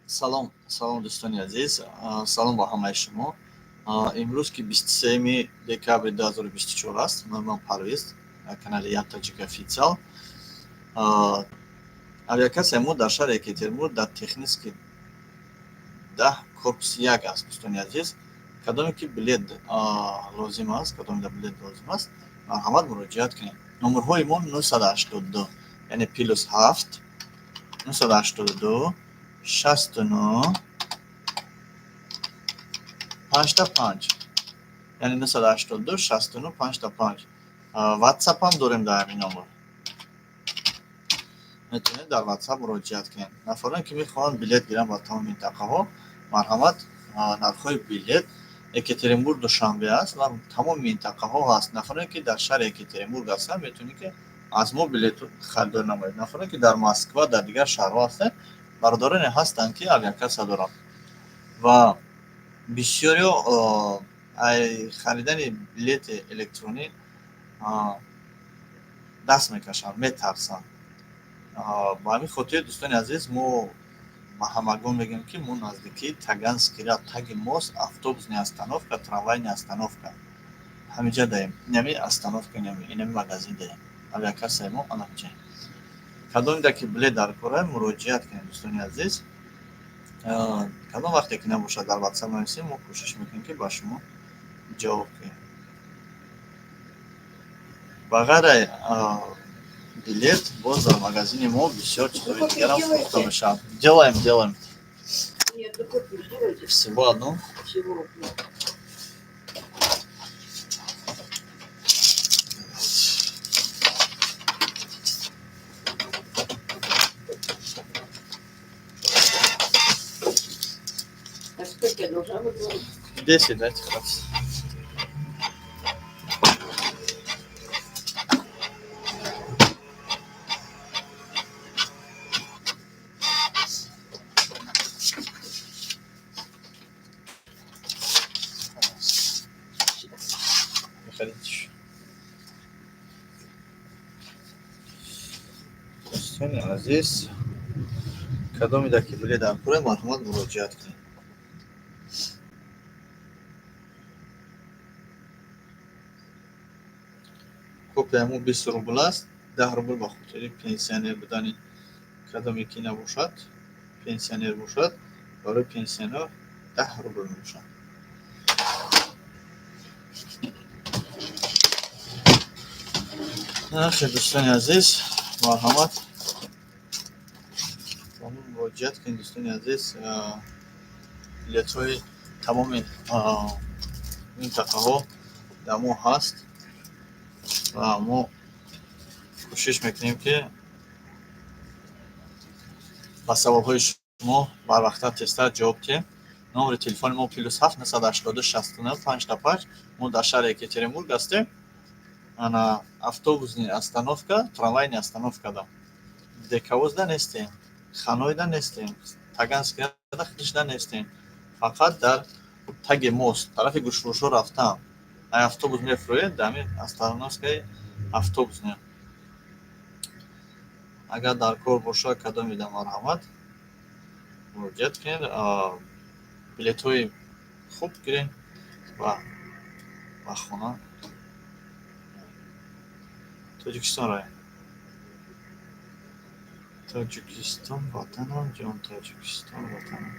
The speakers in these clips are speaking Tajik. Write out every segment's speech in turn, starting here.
Салом, салом, дӯстони азиз, салом ба ҳамаи шумо. Имрӯз, ки 23 декабри 2024 аст, ман Парвиз, канали Як Таҷик Официал. Авиакассаи мо дар шаҳри Екатеринбург, дар Технический 10, корпуси 1 аст. Дӯстони азиз, кадоме ки билет лозим аст, кадоме билет лозим аст, марҳамат, муроҷиат кунед. Номерҳои мо 982, яъне +7 982 69 5 5, яъне 982 69 5 5. Ватсап ҳам дорем. Дар ҳамин номер метавонед дар Ватсап муроҷиат кунед. Нафароне ки мехоҳанд билет гиранд ба тамоми минтақаҳо, марҳамат. Нархҳои билет Екатеринбург Душанбе аст ва тамоми минтақаҳо ҳаст. Нафароне ки дар шаҳри Екатеринбург ҳастанд, метавонед ки аз мо билет харидорӣ намоед. Нафароне ки дар Москва, дар дигар шаҳрҳо ҳастанд, бародароне ҳастанд ки авиакасса доранд ва бисёриҳо ай харидани билети электронӣ даст мекашанд, метарсанд. Ба ҳамин хотир, дӯстони азиз, мо ба ҳамагон мегӯем, ки мо наздикии Таганский ряд, таги мост, автобусная остановка, трамвайная остановка, ҳамиҷа даем. Инами остановка, инами магазин даем. Авиакассаи мо анамҷа. Кадомида ки билет дар кора, муроҷиат кунед, дӯстони азиз. Кадом вақте ки набошад, дар Ватсап нависем, мо кӯшиш мекунем, ки ба шумо ҷавоб кунем. Ба ғайри билет, боз дар магазини мо бисёр чизҳои дигарам фурӯхта мешавад. Делаем, делаем. Нет, ну копию сделайте. Всего одну. Всего одну. А сколько я должна выговорить? 10 дайте, хватит. Выходите еще. Дӯстони азиз, кадомида ки билет дар кора, марҳамат, муроҷиат кунед. Копияи мо 20 рубл аст, 10 рубл ба хотири пенсионер будани. Кадоме ки набошад, пенсионер бошад, барои пенсионер 10 рубл мебошад. Хел, дӯстони азиз, марҳамат, ба мо муроҷиат кунед. Дӯстони азиз, билетҳои тамоми минтақаҳо дар мо ҳаст ва мо кӯшиш мекунем, ки ба саволҳои шумо барвақттар, тезтар ҷавоб диҳем. Номери телефони мо +7 982 69 5 5. Мо дар шаҳри Екатеринбург ҳастем, ана автобусный остановка, трамвайный остановкада. Дековозда нестем, Ханойда нестем, Таганскийда худишда нестем, фақат дар таги мост, тарафи гӯштфурӯшҳо рафтам, ай автобус мефурӯед, дар ҳамин остановкаи автобусная. Агар дар кор бошад кадомида, марҳамат, муроҷиат кунед, билетҳои хуб гиред ва ба хона Тоҷикистон равем. Тоҷикистон ватанам, ҷон, Тоҷикистон ватанам.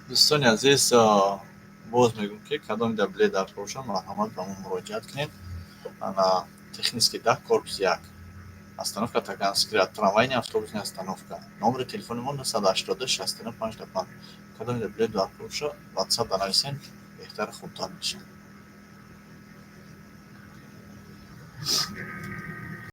Дӯстони азиз, боз мегӯм, ки кадомида билет дар кор бошад, марҳамат, ба мо муроҷиат кунед. На Технический 10, корпус 1, остановка Таганский ряд, трамвайная, автобусная остановка. Номери телефони мо 982 69 5 5. Кадомида билет дар кор бошад, Ватсап данависем, беҳтар, хубтар мешавад.